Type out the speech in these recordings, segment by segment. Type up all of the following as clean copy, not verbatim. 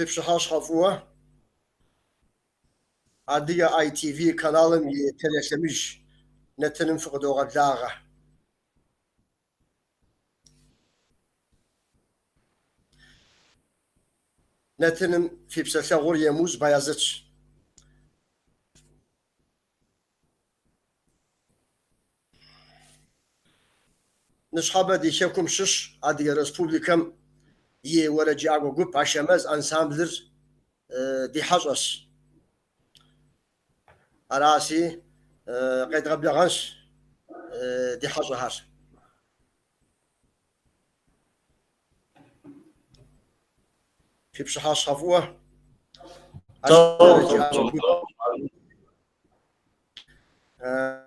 Фи пщыхьэщхьэ фӏыуэ. Адыгэ ITV каналым и телелъэмыж нэтыным фыкъыдогъэблагъэ. Нэтыным фи псэлъэгъур Емуз Баязытщ. Ныщхьэбэ ди хэкум щыщ Адыгэ Республикэм и уэрэджыӏакӏуэ гуп Ашэмэз ансамблыр ди хьэщӏэщ. Аращи, къедгъэблэгъэнщ ди хьэщӏэхэр. Фи пщыхьэщхьэ фӏыуэ.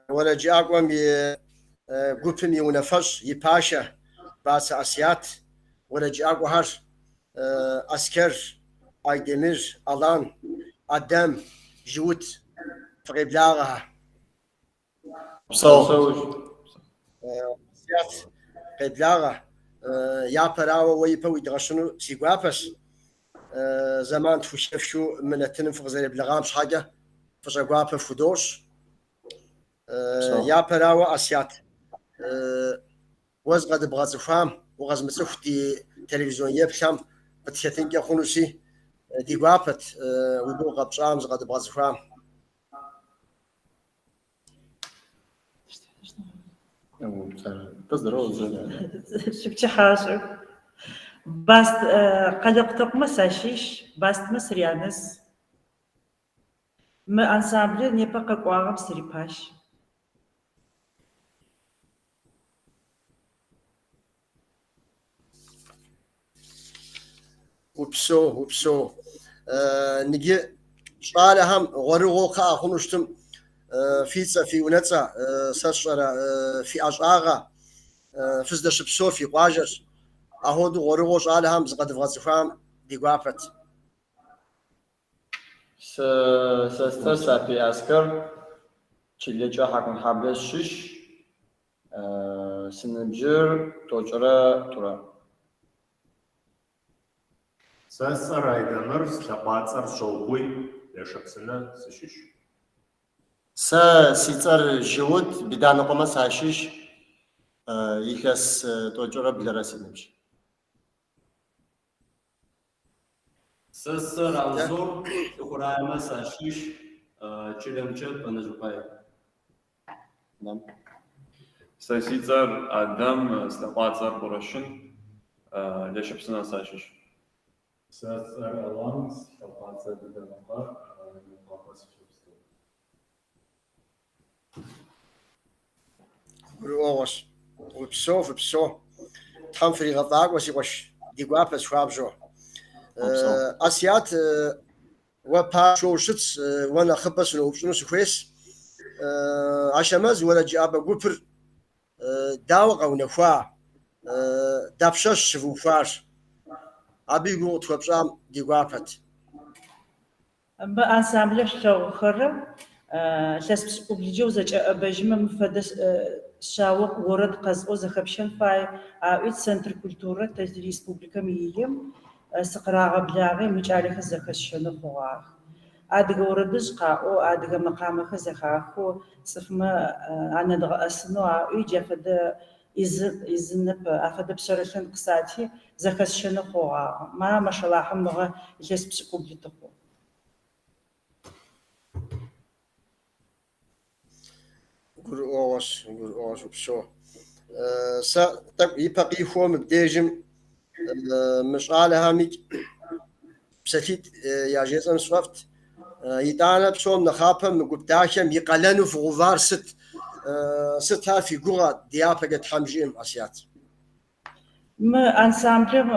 Уэрэджыӏакӏуэм и гупым и унафэщӏ, и пашэ Бацэ Асият, уэрэджыӏакӏуэхэр Аскэр, Айдемыр, Алан, Адэм, Жыут фыкъеблагъэхэ. Упсэу. Асият, къеблагъэ. Япэрауэ уэ ипэ уидгъэщыну си гуапэщ. Зэман тхухэфхыу мы нэтыным фыкъызэреблэгъам щхьэкӏэ фӏыщӏэ гуапэ фхудощӏ. Япэрауэ, Асият, уэ зыкъэдыбгъэцӏыхуам, укъэзмыцӏыху ди телевизион еплъхэм къытхэтынкӏэ хъунущи, ди гуапэт уи гугъу къэпщӏам, зыкъэдыбгъэцӏыхуам. Шъупчыхьашӏэх. Баст Къэлэкъутэкъумэ сащыщ, Бастмэ сыряныс. Мы ансамблэ непэ къэкӏуагъэм сырипащ. Упсэу, упсэу. Ныджы щӏалэхэм гъуэрыгъуэу кхъыӏэ хъуну щытым фи цӏэ, фи унэцӏэ, сэ сщӏэрэ фи ӏэщӏагъэ, фыздэщыпсэур фи къуажэщ. Ахуэдэу гъуэрыгъуэу щӏалэхэм зыкъэдывгъэцӏыхуам ди гуапэт. Сэ сцӏэр Сапий Аскэр, чылэкӏэ Хьакунхьаблэ сщыщ. Сыныбжьыр тӏокӏырэ тӏурэ. Сэ сцӏэр Айдэмыр, слъэкъуацӏэр Шъэукъуй, Лэшэпсынэ сыщыщ. Сэ си цӏэр Жьыут, Биданыкъуэмэ сащыщ, илъэс тӏокӏырэ блырэ си ныбжь. Сэ сцӏэр Анзор, Лӏыхъураемэ сащыщ, чылэмкӏэ Пэнэжьыкъуай. Сэ си цӏэр Адэм, слъэкъуацӏэр Къурэщын, Лэшэпсынэ сащыщ. Сэ сцӏэр Алан, слъэкъуацӏэр Биданыкъуэ, Мыекъуапэ сыщэпсэу. Гурыӏуэгъуэщ. Упсэу, фыпсэу. Тхьэм фригъэфӏакӏуэ, си къуэш. Ди гуапэщ хуабжьу. Асият, уэ пашэу ущытщ, уэ нэхъыбэ сыноупщӏыну сыхуейщ. Ашэмэз уэрэджыӏакӏуэ гупыр дауэ къэунэхуа? Дапщэщ щывухуар? Абы и гугъу къытхуэпщӏам ди гуапэт. Мы ансамблэ шъулъэгъухэрэ илъэс пшӏыкӏублыджэ узэкӏэӏэбэжьымэ мы фэдэ шъао орэд къэзыӏоу зэхэпщэн фай аӏуи Центр культурэ тэ республикэм ием сыкъырагъэблагъи мы кӏалэхэр зэхэсщэнэу хъугъагъэх. Адыгэ орэдыжъ къаӏоу, адыгэ мэкъамэхэр зэхахэу цӏыфмэ анэдгъэӏэсынэу аӏуи джа фэдэ изынэп афэдэ пшъэрылъын къысати зэхэсщэнэу хъугъагъэ. Ма, машалахьым мыгъэ илъэс пшӏыкӏублы тыхъугъ. Гурыӏуэгъуэщ, гурыӏуэгъуэщ, упсэу. Сэ тӏэкӏу ипэ къихуэу мыбдежым мы щӏалэхэмикӏ псалъитӏ яжесӏэм сфӏэфӏт. Итӏанэ псом нэхъапэ мы гуп дахэм и къалэну фыгъэувар сыт? Сыт ар фи гугъэ дяпэкӏэ Тхьэм жиӏэм, Асият? Мы ансамблэм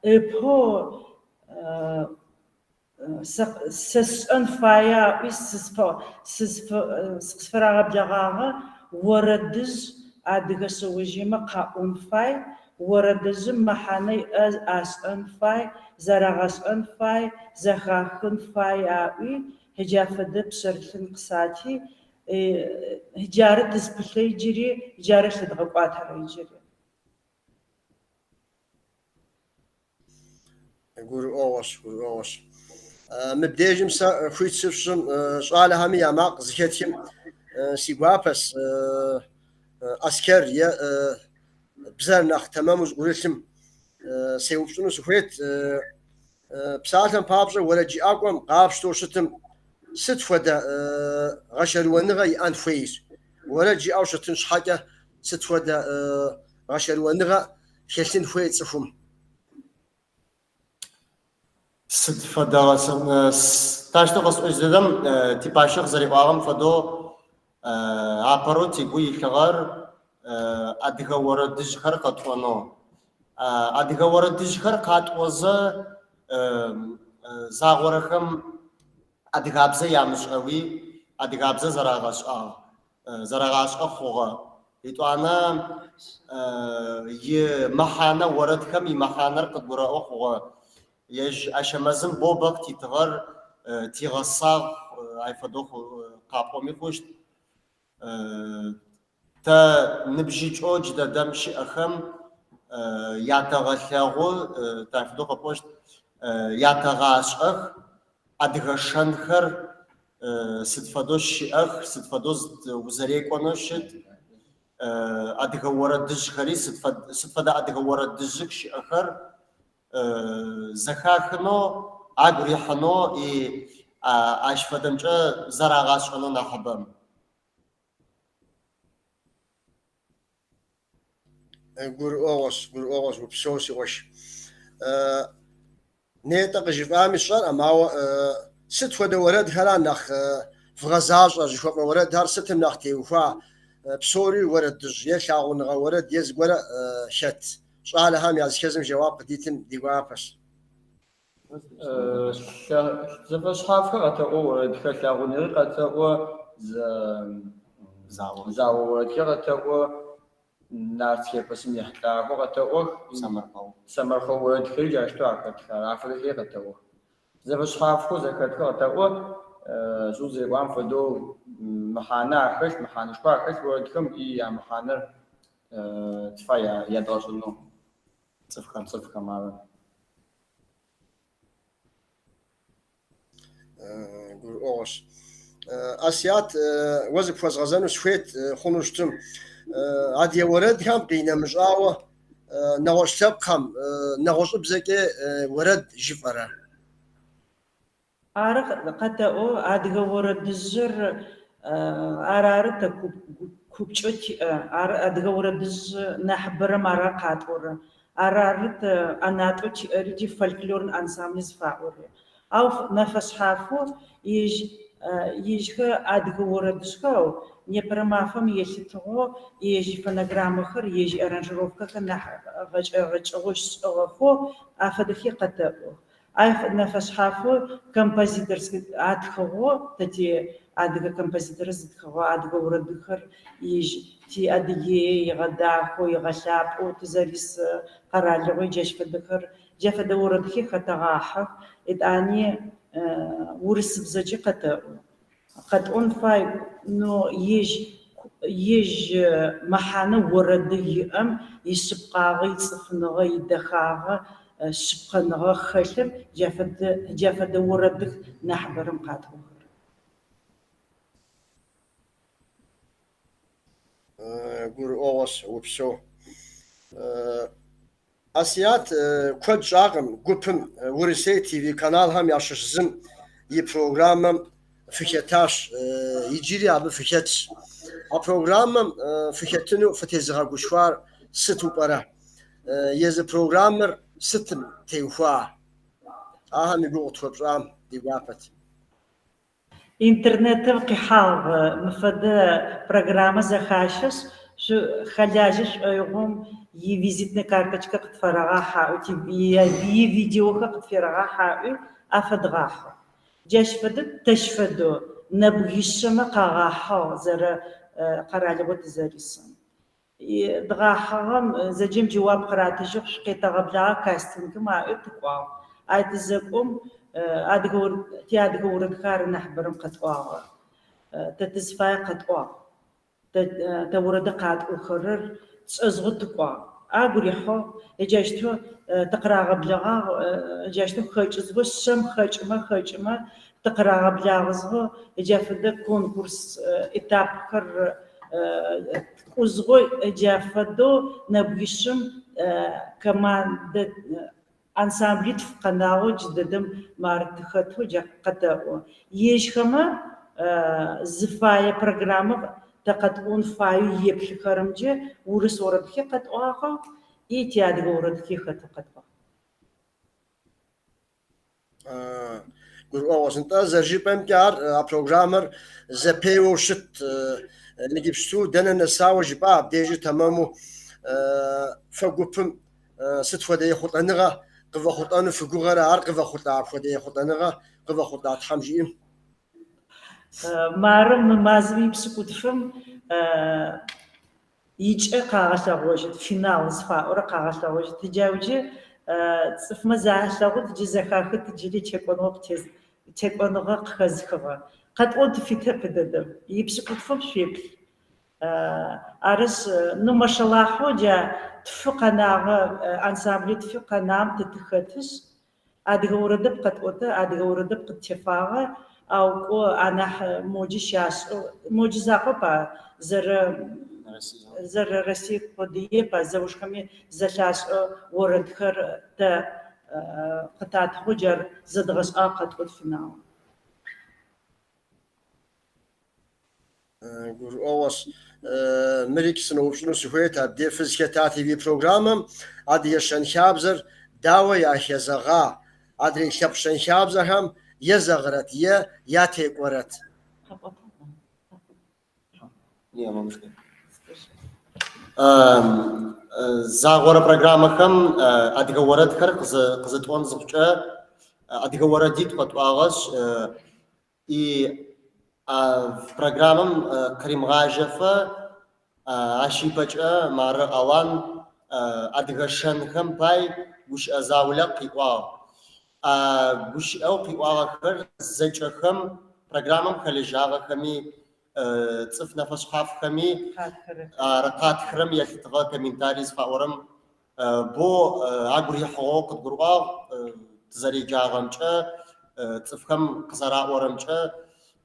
ыпэу Сэ сшӏэн фае аӏуи сыкъызфырагъэблэгъагъэ орэдыжъ адыгэ шъэожъыемэ къаӏон фай, орэдыжъым мэхьанэ иӏэ ашӏэн фай, зэрагъэшӏэн фай, зэхахын фай аӏуи джа фэдэ пшъэрылъын къысати, джары тызпылъэ иджыри, джары лъыдгъэкӏуатэрэ иджыри. Гурыӏуэгъуэщ, гурыӏуэгъуэщ. Мыбдежым сэ хуит сыфщӏым, щӏалэхэми я макъ зыхэтхым си гуапэщ Аскэр е бзэр нэхъ тэмэму зыӏурылъым сеупщӏыну сыхуейт. Псалъэм папщӏэ, уэрэджыӏакӏуэм къапщтэу щытым сыт хуэдэ гъэшэрыуэныгъэ иӏэн хуейр? Уэрэд жиӏэу щытын щхьэкӏэ сыт хуэдэ гъэшэрыуэныгъэ хэлъын хуей цӏыхум? Сыд фэдэ таущтэу къэсӏощт дэдэм типащэ къызэриӏуагъэм фэдэу апэрэу тигу илъыгъэр адыгэ орэдыжъхэр къэтӏонэу. Адыгэ орэдыжъхэр къатӏозэ загъорэхэм адыгабзэ ямышӏэуи адыгабзэ зэрагъэшӏагъ. Зэрагъашӏэ хъугъэ. Итӏуанэ и мэхьанэ, орэдхэм и мэхьанэр къыдгурэӏо хъугъэ. Ежь Ащэмэзым боу бэ къытитыгъэр тигъэсагъ, ай фэдэу къапӏоми хъущт. Тэ ныбжьыкӏэу джыдэдэм щыӏэхэм ятэгъэлъэгъу, тай фэдэу къэпӏощт, ятэгъашӏэх адыгэ шэнхэр сыд фэдэу щыӏэх, сыд фэдэу узэрекӏонэу щыт, адыгэ орэдыжъхэри сыд сыд фэдэ адыгэ орэдыжъых щыӏэхэр зэхахынэу, агу рихьынэу и ащ фэдэмкӏэ зэрагъашӏэнэу нахьыбэм. Гурыӏуэгъуэщ, гурыӏуэгъуэщ, упсэу си къуэш. Нетӏэ къыжыфӏами сщӏэркъым, ауэ сыт хуэдэ уэрэдхэра нэхъ вгъэзащӏэр, жыхуэпӏэ уэрэдхэр сытым нэхъ теухуа? Псори уэрэдыжь е лъагъуныгъэ уэрэд е зыгуэрэ хэт? Щӏалэхэм языхэзым жэуап къыдитым ди гуапэщ. Зэфэшъхьафхэр къэтэӏо орэдхэр, лъагъуныгъи къэтэӏо, зао орэдхэр къэтэӏо, нартскэ эпосым ехьылӏагъэхэу къэтэӏох, сэмэркъэу орэдхэри джащтэу ахэтых, ар афэдэхэри къэтэӏох. Зэфэшъхьафхэу зэхэтхэр къэтэӏо, Суд зэриӏуагъэм фэдэу мэхьанэ ахэлъ, мэхьанэшхо ахэлъ орэдхэм и ямэхьанэр тыфай ядгъэшӏэнэу цӏыфхэм, цӏыфхэм ары. Гурыӏуэгъуэщ. Асият, уэ зыпхуэзгъэзэну сыхуейт хъуну щытым. Адыгэ уэрэдхэм къинэмыщӏауэ, нэгъуэщӏ лъэпкъхэм, нэгъуэщӏыбзэкӏэ уэрэд жыфӏэрэ? Ары къэтэӏо, адыгэ орэдыжъыр арары тэ купкӏэу тиӏэ. Ары адыгэ орэдыжъ нахьыбэрэм ара къатӏорэ. Арары тэ ӏэнатӏэу тиӏэри ди фольклорнэ ансамбль зыфаӏори. Ау нэфэшъхьафэу ежь ежьхэр адыгэ орэдыжъхэу непэрэ мафэм елъытыгъэу ежь ифонограммэхэр, ежь иаранжировкэхэр нахь гъэкӏэгъэкӏыгъэу шӏыгъэхэу афэдэхи къэтэӏох. Ай нэфэшъхьафэу композиторскэ атхыгъэу тэ ти адыгэ композиторыр зытхыгъэ адыгэ орэдыхэр ежь ти Адыгее игъэдахэу, игъэлъапӏэу тызэрис къэралыгъуи джащ фэдэхэр, джа фэдэ орэдхи хэтэгъахьэх, етӏани урысыбзэкӏи къэтэӏо. Къэтӏон фай, но ежь ежь мэхьанэ орэды иӏэм ишъыпкъагъэ, ицӏыфыныгъэ, идэхагъэ, шъыпкъэныгъэ хэлъыр джа фэдэ джа фэдэ орэдых нахьыбэрэм къатӏохэрэр. Гурыӏуэгъуэщ, упсэу. Асият куэд щӏакъым гупым Урысей ТВ каналхэм ящыщ зым и программэм фыхэтащ, иджыри абы фыхэтщ. А программэм фыхэтыну фытезыгъэгушхуар сыту пӏэрэ? Езы программэр сытым теухуа? Ахэм и гугъу къытхуэпщӏам ди гуапэт. Интернетым къихьагъ мы фэдэ программэ зэхащэшъ, шъухэлажьэ шӏоигъом ивизитнэ карточкэ къытфэрэгъахь аӏуи, ивидеохэр къытферэгъахь аӏуи афэдгъахьыгъ. Джащ фэдэу тэщ фэдэу нэбгишъэмэ къагъахьыгъ зэрэ къэралыгъо тызэрисым. Дгъахьыгъэм зэджэм джэуап къыратыжьыгъ, шъукъетэгъэблагъэ кастингым аӏуи тыкӏуагъ. Ай тызэкӏом адыгэ тиадыгэ орэдхэр ары нахьыбэрэм къэтӏуагъэр. Тэ тызфае къэтӏуагъ. Тэ тэ орэды къатӏохэрэр тшӏэзгъэу тыкӏуагъ. Агу рихьыгъ, ыджащтэу тыкъырагъэблэгъагъ, ыджащтэу хэкӏызгъэу, шъэм хэкӏымэ, хэкӏымэ, тыкъырагъэблагъэзгъэу, ыджа фэдэ конкурс этапхэр ткӏузгъэу, ыджа фэдэу нэбгищым командэ ансамблитф къэнагъэу джыдэдэм мары тыхэтэу джа къэтэӏо. Ежьхэмэ зыфае программэ тэ къэтӏон фаеу еплъыхэрэмкӏэ урыс орэдхи къэтӏуагъэ и тиадыгэ орэдхи хэтэу къэтӏуагъ. Гурыӏуэгъуэщ. Нтӏэ, зэрыжыпӏэмкӏэ ар а программэр зэпеуэу щыт иджыпсту дэнэ нэсауэ жыпӏа абдежыр тэмэму фэ гупым сыт хуэдэ ехъулӏэныгъэ къывэхъулӏэну фыгугъэрэ ар къывэхъулӏа апхуэдэ ехъулӏэныгъэ къывэхъулӏа Тхьэм жиӏэм? Мары мы мазэм и пшӏыкӏутфым икӏэ къагъэлъэгъожьыт, финал зыфаӏорэ къагъэлъэгъожьыт. Джау джы цӏыфмэ залъэгъут, джы зэхахыт джыри текӏоныгъэ къытез, текӏоныгъэ къыхэзыхыгъэ. Къэтӏон тыфитэп дэдэм. Ипшӏыкӏутфым шъуеплъ. Арышъ, ну машалахьэу джа тфы къэнагъэ, ансамблэу тфы къэнам тэ тыхэтышъ, Адыгэ орэдэп къэтӏотэ, адыгэ орэдэп къыттефагъэ, ау кӏо анахь моджы щашӏэу, моджы закъоп а зэрэ зэрэ Россие къодыеп, а зэужхэми зэлъашӏэ орэдхэр тэ къытатыгъэу джар зэдгъэшӏагъ къэтӏот финал. Гурыӏуэгъуэщ. Мырикӏ сыноупщӏыну сыхуейт, абдей фызыхэта ТВ программэм адыгэ щэнхабзэр дауэ яхэзэгъа, адрей лъэпкъ щэнхабзэхэм езэгърэт е ятекӏуэрэт? Загъорэ программэхэм адыгэ орэдхэр къызытӏон зыхъукӏэ, адыгэ орэдитӏу къэтӏуагъэшъ, И программэм къыримыгъажьэфэ ащ ипэкӏэ мары Алан адыгэ шэнхэм пай гущыӏэ заулэ къыӏуагъ. А гущыӏэу къыӏуагъэхэр зэкӏэхэм программэм хэлэжьагъэхэми, цӏыф нэфэшъхьафхэми ар къатхырэм елъытыгъэ комментарий зыфаӏорэм Бо агу рихьыгъэу къыдгурыӏуагъ, тызэреджагъэмкӏэ, цӏыфхэм къызэраӏорэмкӏэ,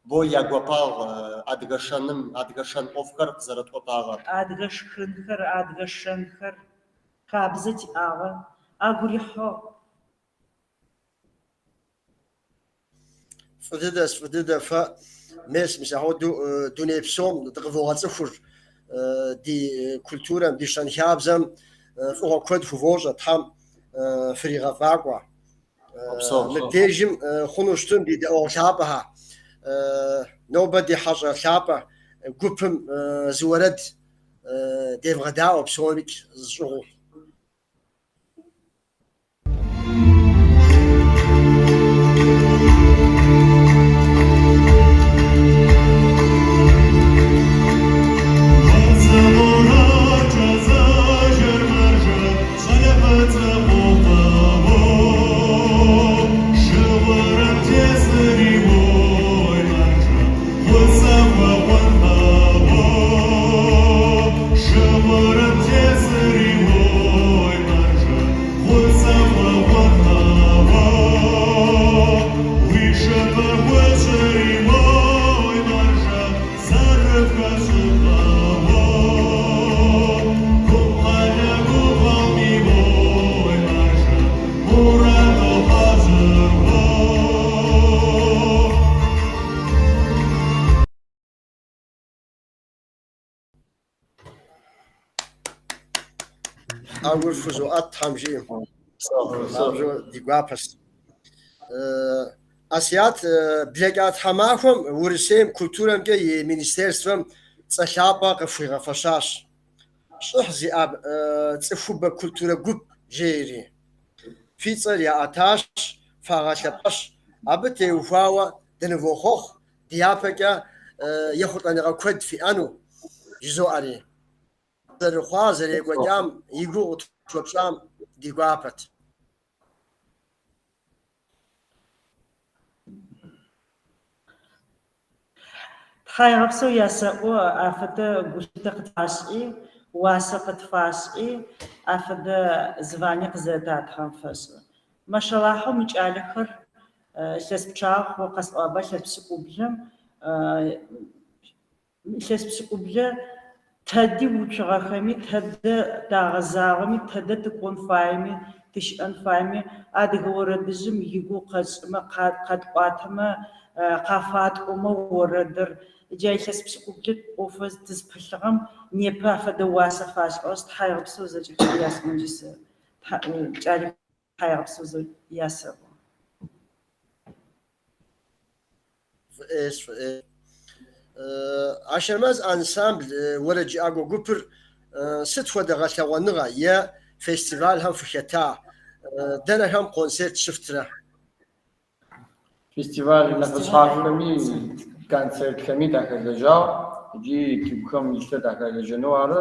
бо ягопагъ адыгэ шэным, адыгэ шэн ӏофхэр къызэрэтӏотагъэр. Адыгэ шхынхэр, адыгэ шэнхэр хабзэ тиӏагъэ, агу рихьыгъ. Фӏы дыдэщ, фӏы дыдэ фэ мес мис ахуэдэу дуней псом дыкъывогъэцӏыхур, ди культурэм, ди щэнхабзэм фӏыгъуэ куэд хувощӏэ, Тхьэм фригъэфӏакӏуэ. Мыбдежым хъуну щытым ди дэӏуэгъу лъапӏэхэ, нобэ ди хьэщӏэ лъапӏэ гупым зы уэрэд девгъэдаӏуэ псомикӏ зыщӏыгъуу. ӏэгур фхузоӏэт, Тхьэм жиӏэм. Хуабжьу ди гуапэщ. Асият, блэкӏа тхьэмахуэм Урысейм культурэмкӏэ и министерствэм цӏэ лъапӏэ къыфхуигъэфэщащ. Щӏыхь зиӏэ цӏыхубэ культурэ гуп жери. Фи цӏэр яӏэтащ, фагъэлъэпӏащ. Абы теухуауэ дынывохъуэхъу, дяпэкӏэ ехъулӏэныгъэ куэд фиӏэну, жызоӏэри. Зэрыхъуа, зэрекӏуэкӏам и гугъу къытхуэпщӏам ди гуапэт. Тхьаегъэпсэу ясэӏо, афэдэ гулъытэ къытфашӏи, уасэ къытфашӏи. Афэдэ звание къызэрэтатыгъэм фэшӏы. Машалахьэу мы кӏалэхэр илъэс пчъагъэ хъугъэ къэсӏуагъэба илъэс пшӏыкӏублым Илъэс пшӏыкӏублэ тэди уцугъэхэми, тэдэ тагъэзагъэми, тэдэ тыкӏон фаеми, тыщыӏэн фаеми, адыгэ орэдыжъым игугъу къэтшӏымэ, къэтӏуатэмэ, къафатӏомэ орэдыр. Джа илъэс пшӏыкӏублэ ӏофэ тызпылъыгъэм непэ афэдэ уасэ фашӏыгъэшъ, тхьаегъэпсэу зэкӏэхэми ясӏонджи сэ, кӏалэхэм тхьаегъэпсэу ясэӏо. Фӏы ӏейщ, фӏы ӏей. Ашэмэз ансамбль уэрэджыӏакӏуэ гупыр сыт хуэдэ гъэлъэгъуэныгъэ е фестивалхэм фыхэта? Дэнэхэм концерт щыфтрэ? Фестиваль нэфэшъхьафхэми концертхэми тахэлэжьагъ ыкӏи тыгухэм илъыр тахэлэжьэнэу ары.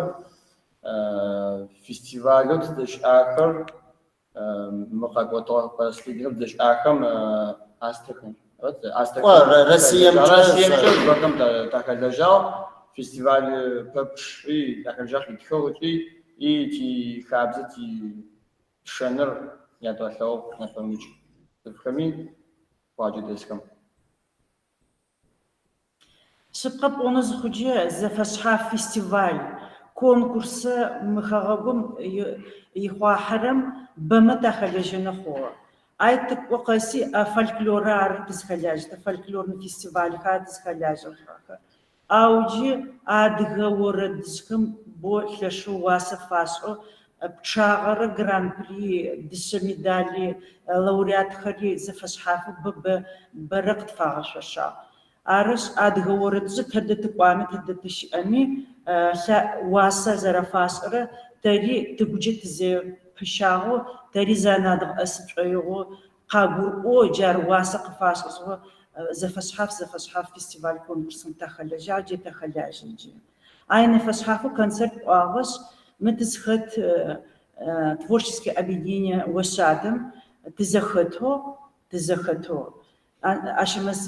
Фестивалэу тыздэщыӏахэр Мы къэкӏотыгъэ последнем здэщыӏахэм Астрахань. Кӏуэ, Россиемкӏэ Россиемкӏэ бэхэм тахэлэжьагъ, фестиваль пэпчъи тахэлэжьагъ къитхыгъ ыкӏи и ти хабзэ ти шэныр ядгъэлъэгъугъ нэпэмыкӏ цӏыфхэми къуаджэ дэсхэм. Шъыпкъэ пӏонэу зыхъуджэ, зэфэшъхьаф фестиваль, конкурсэ мы хэгъэгум ихъуахьэрэм бэмэ тахэлэжьэнэу хъугъэ. Ай тыкӏо къэси а фольклорыр ары тызхэлажьэтэ, фольклорнэ фестивальхэр ары тызхэлажьэхэр. Ау джы адыгэ орэдыжъхэм бо лъэшэу уасэ фашӏэу пчъагъэрэ гран-при, дышъэ медали, лауреатхэри зэфэшъхьафэу бэ бэ бэрэ къытфагъэшъошагъ. Арышъ, адыгэ орэдыжъыр тэдэ тыкӏуами, тэдэ тыщыӏэми, уасэ зэрэфашӏырэ тэри тыгукӏэ тызепыщагъэу, тэри занадгъэӏэсы тшӏоигъоу къагурыӏоу, джар уасэ къыфашӏызгъэу зэфэшъхьаф зэфэшъхьаф фестиваль конкурсым тахэлэжьагъ, джы тахэлажьэ джы. Ай нэфэшъхьафэу концерт пӏуагъэшъ, мы тызхэт творческэ объединение Ошъадэм тызэхэтэу, тызэхэтэу, Ащэмэз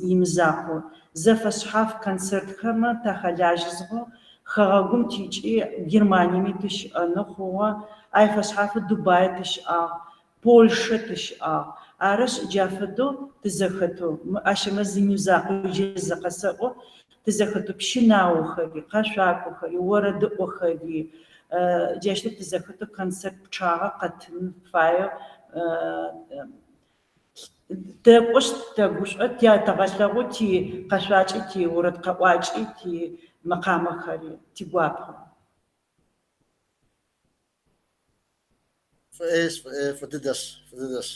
имызакъоу, зэфэшъхьаф концертхэмэ тахэлажьэзгъэу, хэгъэгум тикӏи Германиеми тыщыӏэнэу хъугъэ, ай фэшъхьафэу Дубае тыщыӏагъ, Польшэ тыщыӏагъ. Арышъ, джа фэдэу тызэхэтэу, мы Ащэмэз имызакъоу иджы зэ къэсэӏо, тызэхэтэу пщынаохэри, къэшъуакӏохэри, орэдыӏохэри, джащтэу тызэхэтэу концерт пчъагъэ къэтын фаеу Тэкӏошъ, тэгушӏо, тятэгъэлъэгъу ти къэшъуакӏи, ти орэд къэӏуакӏи, ти мэкъамэхэри тигуапэу. Фӏы ӏейщ, фӏы ӏей, фӏы дыдэщ, фӏы дыдэщ.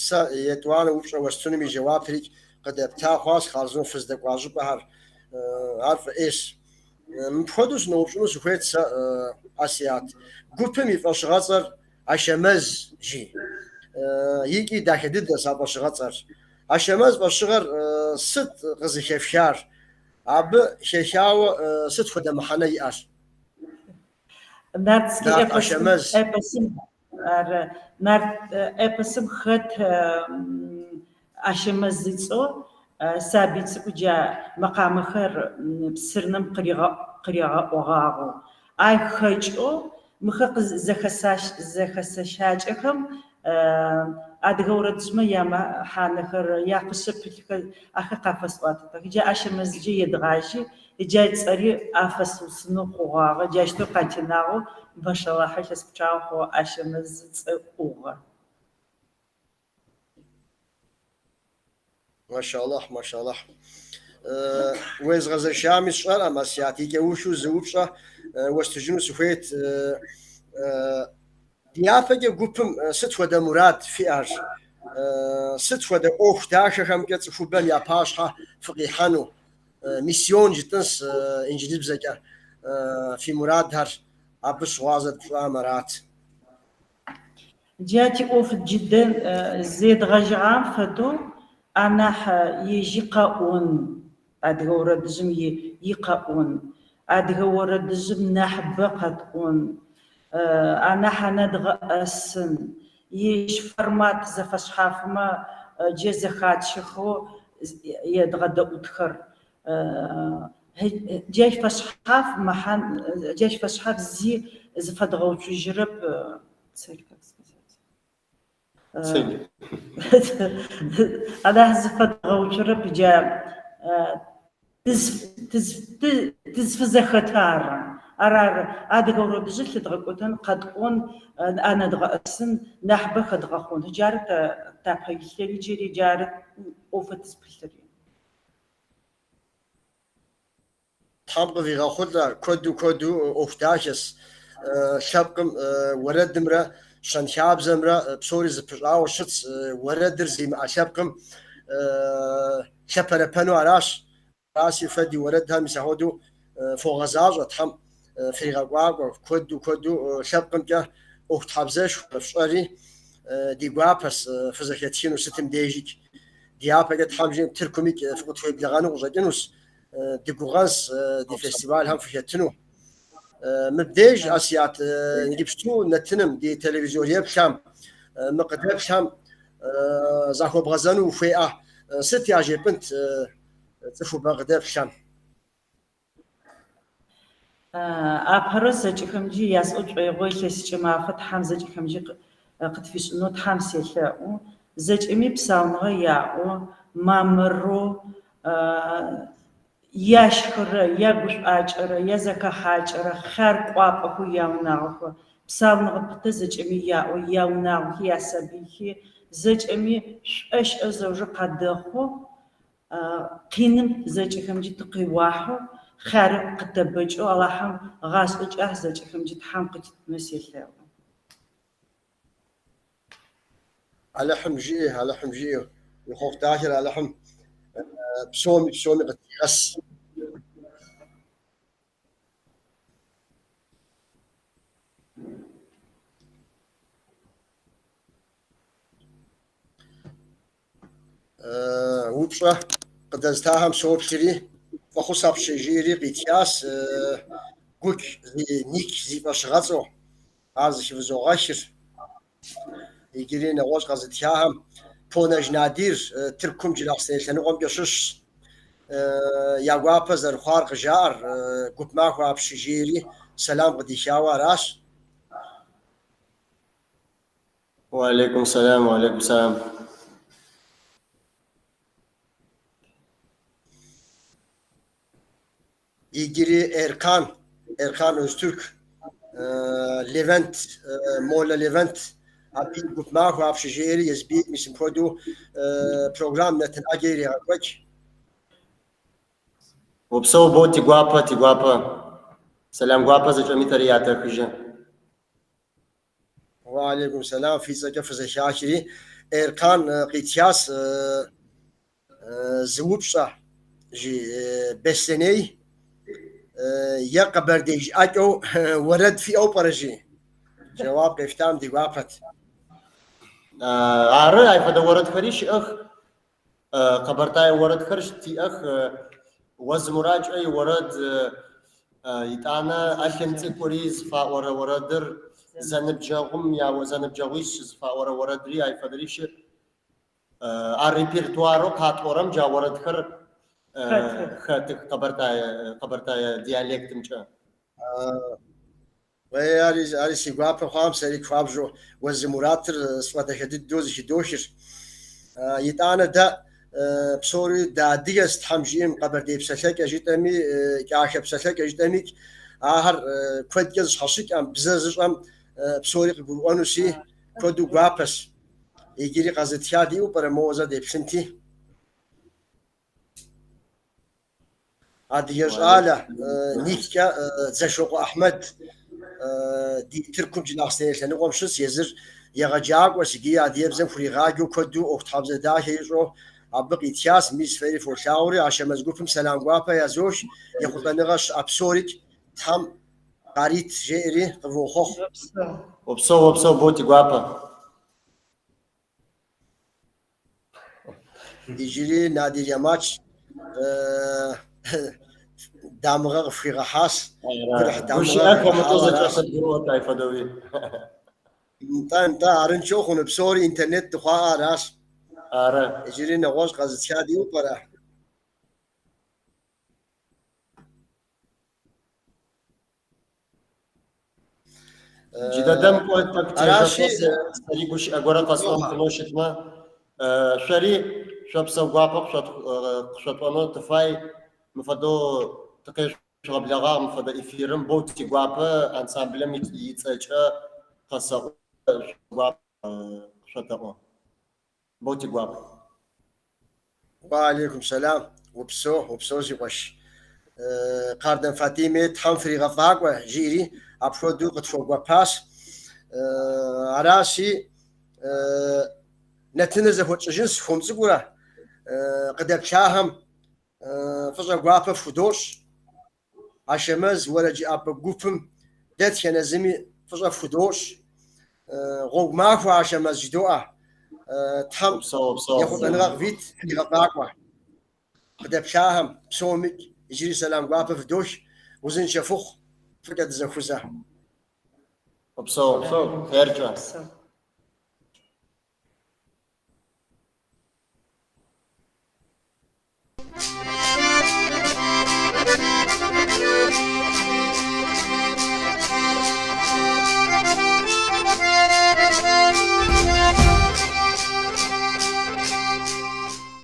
Сэ етӏуанэ упщӏэ уэстынум и жэуаприкӏ къыдэпта хъуащ хъарзынэу фыздэкӏуа щӏыпӏэхэр. Ар фӏы ӏейщ. Мыпхуэдэу сыноупщӏыну сыхуейт сэ, Асият. Гупым и фӏэщыгъэцӏэр Ашэмэз жи. Икӏи дахэ дыдэщ а фӏэщыгъэцӏэр. Ашэмэз фӏэщыгъэр сыт къызыхэфхар? Абы хэхауэ сыт хуэдэ мыхьэнэ иӏэр? Нартский Нарт Ашэмэз. эпосым, ар Нарт эпосым хэт Ащэмэз ыцӏэу сабый цӏыкӏу джа мэкъамэхэр псырнэм къыригъэӏогъагъэу. Ай хэкӏэу мыхэр зэхэсэщакӏэхэм адыгэ орэдыжъмэ ямэхьанэхэр, яхъишъэ пылъхэр ахэр къафэсӏуатэтэх. Джа Ащэмэзджэ едгъажьи, джа цӏэри афэсыусынэу хъугъагъэ, джащтэу къатенагъэу машалахь илъэс пчъагъэ хъугъэ Ащэмэз цӏэ ӏугъэ. Машаллахь, машаллахь. Уезгъэзэшами сщӏэркъым, Асият, и кӏэухыу зы упщӏэ уэстыжыну сыхуейт. Дяпэкӏэ гупым сыт хуэдэ мурад фиӏэр? Сыт хуэдэ ӏуэху дахэхэмкӏэ цӏыхубэм я пащхьэ фыкъихьэну? Миссион жытӏынщ инджылыбзэкӏэ фи мурадхэр абы щыгъуазэ тпщӏам арат. Джа тиӏоф джыдэ зедгъэжьыгъам фэдэу анахь ежь икъэӏон, адыгэ орэдыжъым икъэӏон, адыгэ орэдыжъым нахьыбэ къэтӏон, анахь анэдгъэӏэсын, ежь формат зэфэшъхьафмэ джы зэхатщэхэу едгъэдэӏутхэр Джащ фэшъхьаф мэхьан, джащ фэшъхьаф зи. зыфэдгъэуцужьырэп, цель как сказать? Цель. Анахь зыфэдгъэуцурэп джа тызфызэхэт ары. Ар ары. Адыгэ орэдыжъыр лъыдгъэкӏотэн, къэтӏон, анэдгъэӏэсын, нахьыбэ хэдгъэхъон. Джары тэ тапэ илъыри джыри, джары ӏофэу тызпылъыри. Тхьэм къывигъэхъулӏэ, куэду куэду ӏуэху дахэс. Лъэпкъым уэрэдымрэ щэнхабзэмрэ псори зэпыщӏауэ щытс. Уэрэдыр зимыӏэ лъэпкъым лъэпэрэпэну аращ. Араси фэ ди уэрэдхэм мис ахуэдэу фогъэзащӏэ, Тхьэм фригъэфӏакӏуэ, куэду куэду лъэпкъымкӏэ ӏуэхутхьэбзэшхуэ фщӏэри ди гуапэс фызэхэтхыну сытым дежикӏ. Дяпэкӏэ Тхьэм жиӏэм Тыркумикӏ фыкъытхуеблэгъэну къыщӏэкӏынущ, дыгугъэнс ди фестивалхэм фыхэтыну. Мыбдеж, Асият, иджыпсту нэтыным, ди телевизор еплъхэм, мы къыдэплъхэм захуэбгъэзэну ухуейӏэ, сыт яжепӏынт цӏыхубэ къыдэплъхэм? Апэрэ зэкӏэхэмджи ясӏо шӏоигъо илъэсыкӏэ мафэ Тхьэм зэкӏэхэмджи къытфишӏынэу Тхьэм селъэӏу. Зэкӏэми псауныгъэ яӏэу, мамырэу, ящхырэ, ягушӏуакӏэрэ, язэхэхьакӏэрэ, хъяр кӏуапӏэхэу яунагъохэу, псауныгъэ пытэ зэкӏэми яӏэу, яунагъохи, ясабыйхи зэкӏэми шӏу щыӏэ зэужэ къадэхъоу, Къиным зэкӏэхэмджи тыкъиуахьэу, хъярыр къытэбэкӏэу Алахьым гъашӏэ кӏахь зэкӏэхэмджи Тхьэм къытитынэу селъэӏу. Алыхьым жиӏэ, Алыхьым жиӏэ, уи хъуэхъу дахэр Алыхьым псоми, псоми къытлъигъэс. Упщӏэ къыдэзытахэм соплъри, фӏэхъус апщий жиӏэри къитхащ Гук зи ник зи фӏэщыгъэцӏэу, ар зыхывызогъэхыр. Иджыри нэгъуэщӏ къэзытхахэм Понэж Надир Тыркум Джылахъстэней лъэныкъуэмкӏэ щыщщ. Я гуапэ зэрыхъуар къыжаӏэр, гуп махуэ апщий жиӏэри сэлам къыдихауэ аращ. Уалейкум сэлам, уалейкум сэлам. Иджыри Эркан, Эркан Öztürk, Левент, Молэ Левент, абы и гуп махуэ апщий жиӏэри езыби мис мыпхуэдэу программ нэтын ӏэджэ ирегъэкӏуэкӏ. Упсэу бо, ти гуапэ, ти гуапэ. Сэлам гуапэ зэкӏэми тэри ятэхыжьы. Уалейкум сэлам, фи цӏэкӏэ фызэхахри. Эркан къитхащ зы упщӏэ, жи, Беслъэней е къэбэрдей жыӏэкӏэу уэрэд фиӏэу пӏэрэ, жи? Жэуап къефтам ди гуапэт. Ары, ай фэдэ орэдхэри щыӏэх. Къэбэртае орэдхэр тиӏэх. Уэз Мураткӏэ иорэд, итӏанэ ӏэлъын цӏыкӏури зыфаӏорэ орэдыр, зэныбджэгъум я зэныбджэгъуищ зыфаӏорэ орэдри ай фэдэри щыӏ. Ар репертуарэу къатӏорэм джа орэдхэр хэтых къэбэртае къэбэртае диалектымкӏэ. Уей, ари, ари си гуапэ хъуам, сэри хуабжьу Уэзы Муратыр сфӏэдахэ дыдэу зыхыдохыр. Итӏанэ дэ псори дыадыгэс, Тхьэм жиӏэм, къэбэрдей псэлъэкӏэ жытӏэми, кӏахэ псэлъэкӏэ жытӏэмикӏ, ахэр куэдкӏэ зыщхьэщыкӏӏэм, бзэ зыщӏэм псори къыгурыӏуэнущи, куэду гуапэщ. Иджыри къэзытха диӏэу пӏэрэ, моуэ зэ деплъынти. Адыгэ щӏалэ никкӏэ Дзэшокъуэ Ахьмэд ди Тыркум Джылахъстэней лъэныкъуэм щыс, езыр егъэджакӏуэщ икӏи адыгэбзэм хуригъаджэу куэду ӏуэхутхьэбзэ дахэ ищӏэу абы къитхащ. Мис фэри фолъагъури, Ашэмэз гупым сэлам гуапэ язох, ехъулӏэныгъэ щыӏэ псорикӏ Тхьэм къарит, жеӏэри къывохъуэхъу. Упсэу, упсэу, бо ти гуапэ. Иджыри Надир Ямач дамыгъэ къыфхуигъэхьащ. Гурыхь дамыгъэ Гущыӏэ хэмыту къыхуигъэхьауэ аращ. зэкӏэ къыдгурыӏуэрт ай фэдэуи. Нтӏэ, нтӏэ, арыншэу хъуну псори интернет дыхъуаӏэ аращ. Ары. Иджыри нэгъуэщӏ къэзытха диӏэу пӏэрэ? Джыдэдэм кӏо тӏэкӏу Аращи, тежэшъо сэри гущыӏэ горэ къэсӏон хъунэу щытмэ, шъори шъопсэу гуапэ къышъотӏонэу тыфай. Мы фэдэу тыкъешъугъэблэгъагъ мы фэдэ эфирым. Боу тигуапэ ансамблэм ицӏэкӏэ къэсэӏо, гуапэ къышъотэӏо. Боу тигуап. Уа алейкум сэлам. Упсэу, упсэу, си къуэш. Къардэн Фатиме Тхьэм фригъэфӏакӏуэ, жиӏэри апхуэдэу къытхуэгуэпащ. Аращи, нэтыныр зэхуэтщӏыжынщ хуэм цӏыкӏуурэ. Къыдэплъахэм фӏыщӏэ гуапэ фхудощӏ. Ашэмэз уэрэджыӏапӏэ гупым дэтхэнэ зыми фӏыщӏэ фхудощӏ. Гъуэгу махуэ Ашэмэз жыдоӏэ. Тхьэм ехъулӏэныгъэ къывит, фригъэфӏакӏуэ. Къыдэплъахэм псоми иджыри сэлам гуапэ фыдох, узыншэ фыхъу, фӏыкӏэ дызэхузэ. Упсэу, хъеркӏэ.